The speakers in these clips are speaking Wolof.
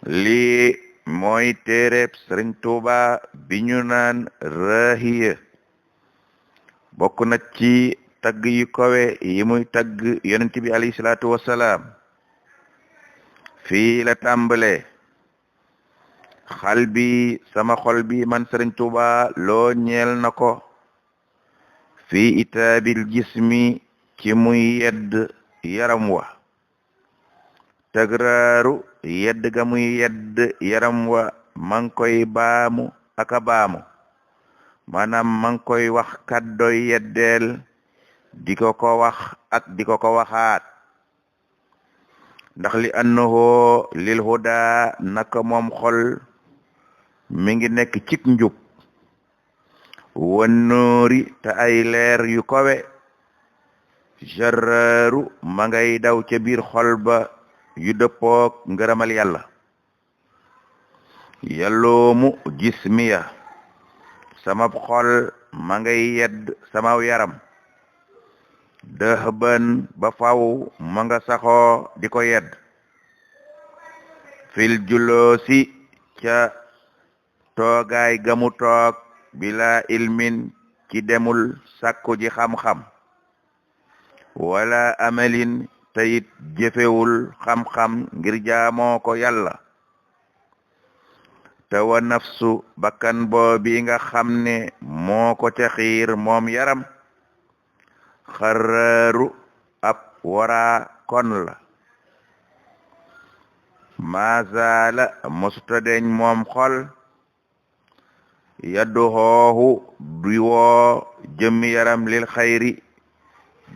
lii mooy téereb Sëriñ Tuuba bi ñu naan Raahiya bokk na ci tagg yu kowe yi muy tagg yonent bi alayhi salaatu wassalaam fii la tàmbale sama xol bi man Sëriñ Tuuba loo ñeel na ko fii itaabil jismi ci muy yedd yaram wa tagraaru yedd ga muy yedd yaram wa man koy baamu aka baamu maanaam man koy wax kàddoy yeddeel di ko wax ak di ko waxaat ndax li annahu lil huda naka moom xol mi ngi nekk cik njub wan noori te ay leer yu kowe jaraaru ma ngay daw ca biir xol ba yu dëppook ngërëmal yàlla yàlloomu jismiya sama xol ma ngay yedd sama yaram dëhban ba faw ma nga saxoo di ko yedd fil juloosi ca toogaay gamu toog bila ilmin ci demul sàkku ji xam-xam wala amalin tayit jëfewul xam-xam ngir jaamoo ko yàlla te wa nafsu bakkan boobi nga xam ne moo ko ca xiir moom yaram xaraaru ab wara kon la mazaala mosuta deñ moom xol yaddu xooxu du woo jëmmi yaram lil xayri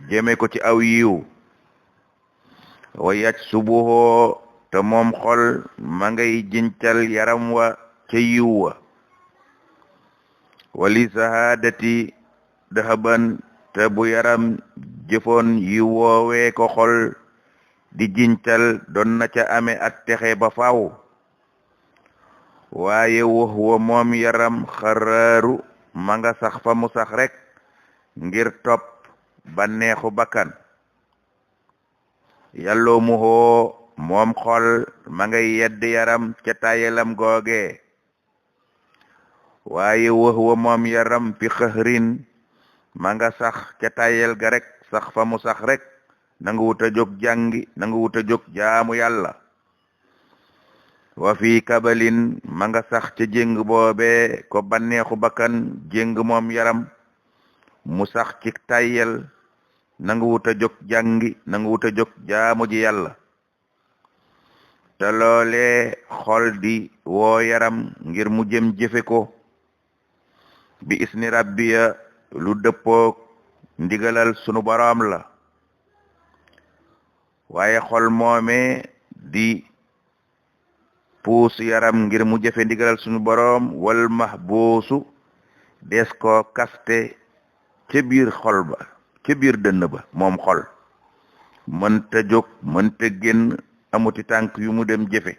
jëme ko ci aw yiw wa yaj subuhoo te moom xol ma ngay jincal yaram wa ca yiw wa wali sahadati dahaban te bu yaram jëfoon yiw woowee ko xol di jincal doon na ca ame ak texe ba faaw waaye wax wa moom yaram xaraaru ma nga sax fa mu sax rek ngir topp banneexu bakkan yàlloo mu hoo moom xol ma ngay yedd yaram ca tayelam googe waaye wax wa moom yaram fi xëhrin ma nga sax ca tayel ga rek sax fa mu sax rek nanga wuta jóg jàngi nanga wuta jóg jaamu yàlla wa fi kabalin ma nga sax ca jéng boobe ko banneexu bakkan jéng moom yaram mu sax ci tayel nanga wuta jóg jàngi nanga wuta jóg jaamu ji yàlla te loole xol di woo yaram ngir mu jëm jëfe ko bi isni rabbiya lu dëppook ndigalal sunu boroom la waaye xol moome di puus yaram ngir mu jëfe ndigalal sunu boroom wal mahbuusu des ko kaste ca biir xol ba ca biir dënn ba moom xol mënta jóg mënta génn amuti tànk yu mu dem jëfe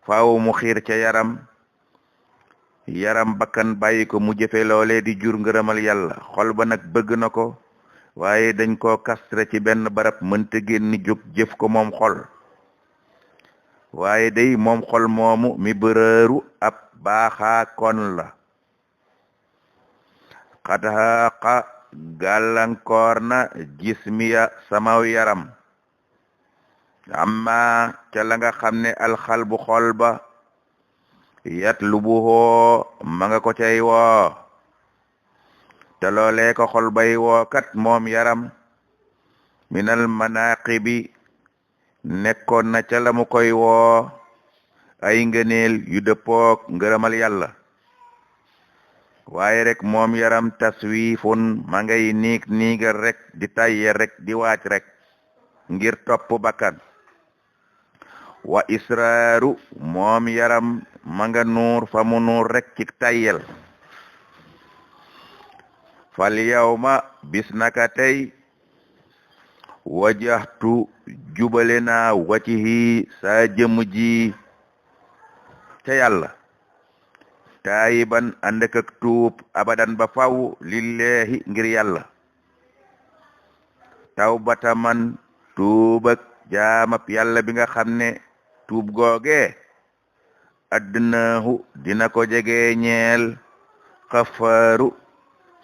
faaw mu xiir ca yaram bakkan bàyyi ko mu jëfe loole di jur ngërëmal yàlla xol ba nag bëgg na ko waaye dañ koo kastre ci benn barab mënta génn jóg jëf ko moom xol waaye day moom xol moomu mi bërëru ab baaxaa kon la xataxaqa gàllankoor na jismiya samaw yaram amma ca la nga xam ne alxal bu xol ba yat lu bu hoo ma nga ko cay woo te loolee ko xol bay woo kat moom yaram minal manaqibi nekkoon na ca la mu koy woo ay ngëneel yu dëppook ngërëmal yàlla waaye rek moom yaram taswifun ma ngay niigal rek di tayye rek di waaj rek ngir topp bakkan wa israaru moom yaram ma nga nuur fa mu nuur rek ci tayyel fal yawma bis naka tey wajahtu jubale naa wajhi saa jëm ji ca yàlla taayiban ànd ak tuub abadan ba faw lillahi ngir yàlla tawbata man tuubak jaamab yàlla bi nga xam ne tuub googe adnaahu dina ko jege ñeel xafaaru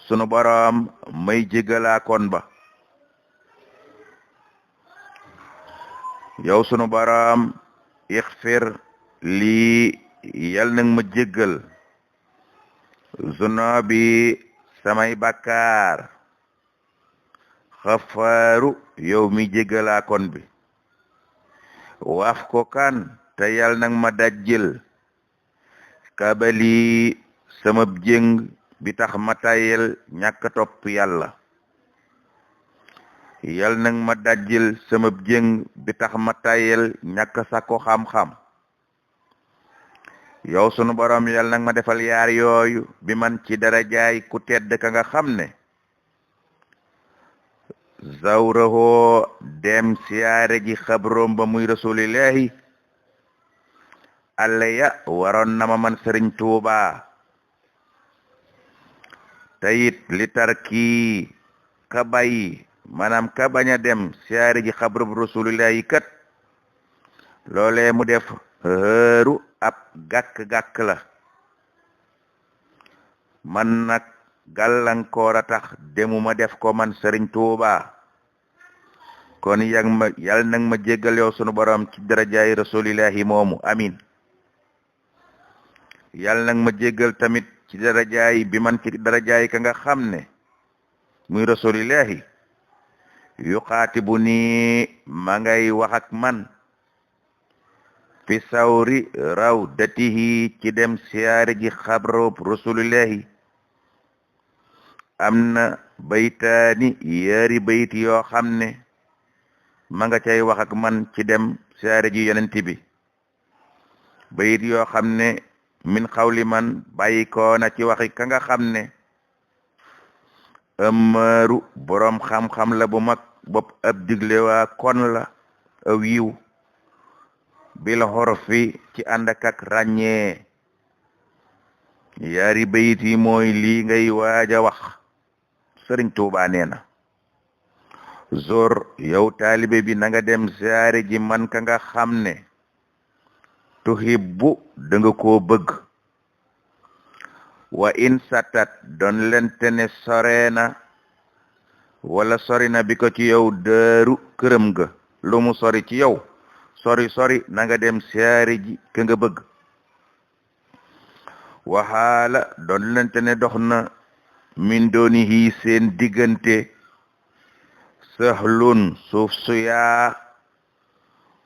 sunu boroom may jégalaa kon ba. yow sunu boroom ixfir lii yal nag ma jéggal zunubi samay bakkaar xafaaru yow mi jégalaa kon bi. waaf ko kan te yal nag ma dajjil kabali sama jëng bi tax ma tayel ñàkk topp yàlla. yal nag ma dajjil sama jëng bi tax ma tayel ñàkk sàkko xam-xam. yow sunu borom yal nag ma defal yaar yooyu bi man ci darajaay ku tedd ka nga xam ne zawraho dem siyaare ji xabroom ba muy rasulillahi alla ya waroon na ma man Sëriñ Tuuba tayit li tarki ka bàyyi maanaam ka bañ a dem siyaare ji xabrub rasulillahi kat loolee mu def heeru ab gàkk-gàkk la. man nag gàllankoor a tax demuma def ko man Sëriñ Tuuba kon yal nag ma jéggal yow sunu borom ci darajaay rasulillahi moomu amin. yal nag ma jéggal tamit ci darajaay bi man ci darajaay ka nga xam ne muy rasulillahi yuqaatibu nii ma ngay wax ak man fi sawri raw datihi ci dem siyaare ji xabroob rasulillahi. am na baytaani yaari bayt yoo xam ne ma nga cay wax ak man ci dem siyaare ji yonent bi. bayit yoo xam ne min xawli man bàyyi ko na ci waxi ka nga xam ne ëmmaaru boroom xam-xam la bu mag bopp ab digle waa kon la aw yiw bil xorfi ci ànd ak ràññee. yaari bayit yi mooy lii ngay waaja wax. Sëriñ Tuuba nee na zor yow taalibe bi na nga dem siyaare ji man ka nga xam ne tuhibbu da nga koo bëgg. wa in satat doon lente ne sore na wala sori na bi ko ci yow dëru këram ga lu mu sori ci yow sori na nga dem siyaare ji ka nga bëgg. waxaala doon lente ne dox na min doonihi seen diggante sahlun suuf suyaa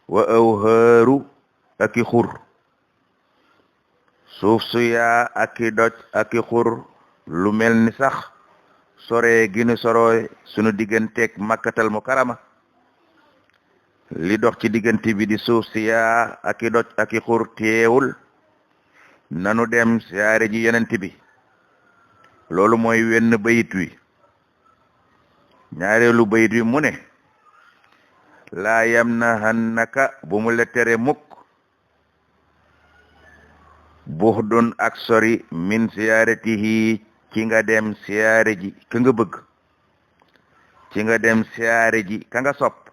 wa awhaaru aki xur. suuf suyaa aki doj aki xur lu mel ni sax sore ginu soroy sunu digganteeg makkatal mukarrama. li dox ci diggante bi di suuf siyaa aki doj aki xur teewul nanu dem siyaare ji yonent bi. loolu mooy wenn bayit wi. ñaareelu bayit wi mu ne laa yamnahannaka bu mu la tere mukk buxdun ak sori min siyaaratihi ci nga dem siyaare ji ka nga bëgg. ci nga dem siyaare ji ka nga sopp.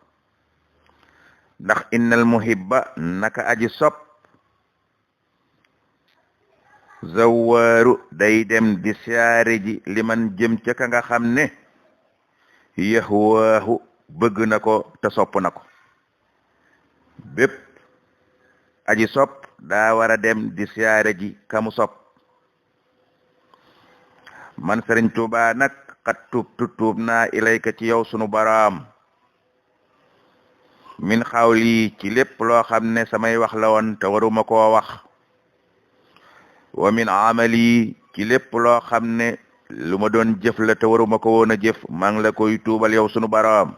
ndax innal muhibba naka aji sopp zawaaru day dem di siyaare ji liman jëm ca ka nga xam ne yahwaahu bëgg na ko te sopp na ko. bépp aji sopp daa war a dem di siyaare ji kamu sopp. man Sëriñ Tuuba nag xat tuub naa ilayka ci yow sunu boroom min xawli ci lépp loo xam ne samay wax la woon te waruma koo wax. wa min amali ci lépp loo xam ne lu ma doon jëf la te waruma ko woon a jëf maa ngi la koy tuubal yow sunu boroom.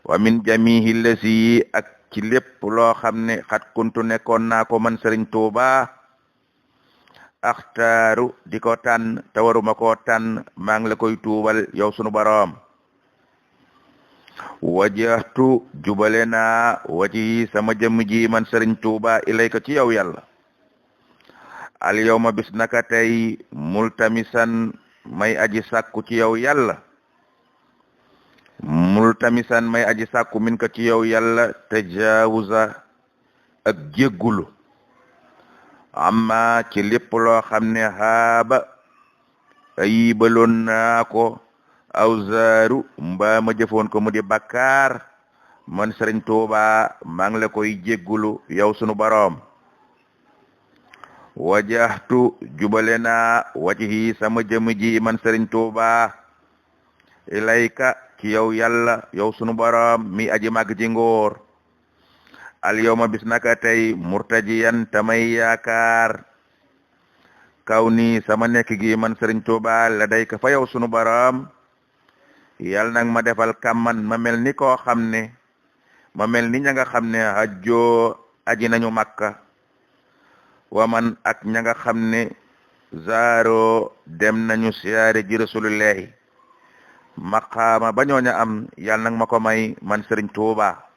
wa min jamihi lasi ak ci lépp loo xam ne xat kuntu nekkoon naa ko man Sëriñ Tuuba axtaaru di ko tànn te waruma koo tànn maa ngi la koy tuubal yow sunu boroom. wajjahtu jubale naa waji sama jëmm ji man Sëriñ Tuuba ilayka ci yow yàlla. al yawma bis naka tey multamisan may aji sàkku ci yow yàlla. multamisan may aji sàkku min ko ci yow yàlla tajawuza ak jéggulu amma ci lépp loo xam ne haaba ayibaloon naa ko aw zaaru mbaa ma jëfoon ko mu di bakkaar man Sëriñ Tuuba maa ngi la koy jéggulu yow sunu boroom wajahtu jubale naa wajhi sama jëm ji man Sëriñ Tuuba ilayka ci yow yàlla yow sunu boroom mi aji màgg ji ngóor al yawma bis naka tey murtajiyan tamay yaakaar kaw ni sama nekk gi man Sëriñ Tuuba la day ka fa yow sunu boroom yàlla nag ma defal kamman ma mel ni koo xam ne ma mel ni ña nga xam ne hajjoo aji nañu makka waman ak ña nga xam ne zaaro dem nañu siyaare ji rasulullahi maqaama ba ñooña am yàlla nag ma ko may man Sëriñ Tuuba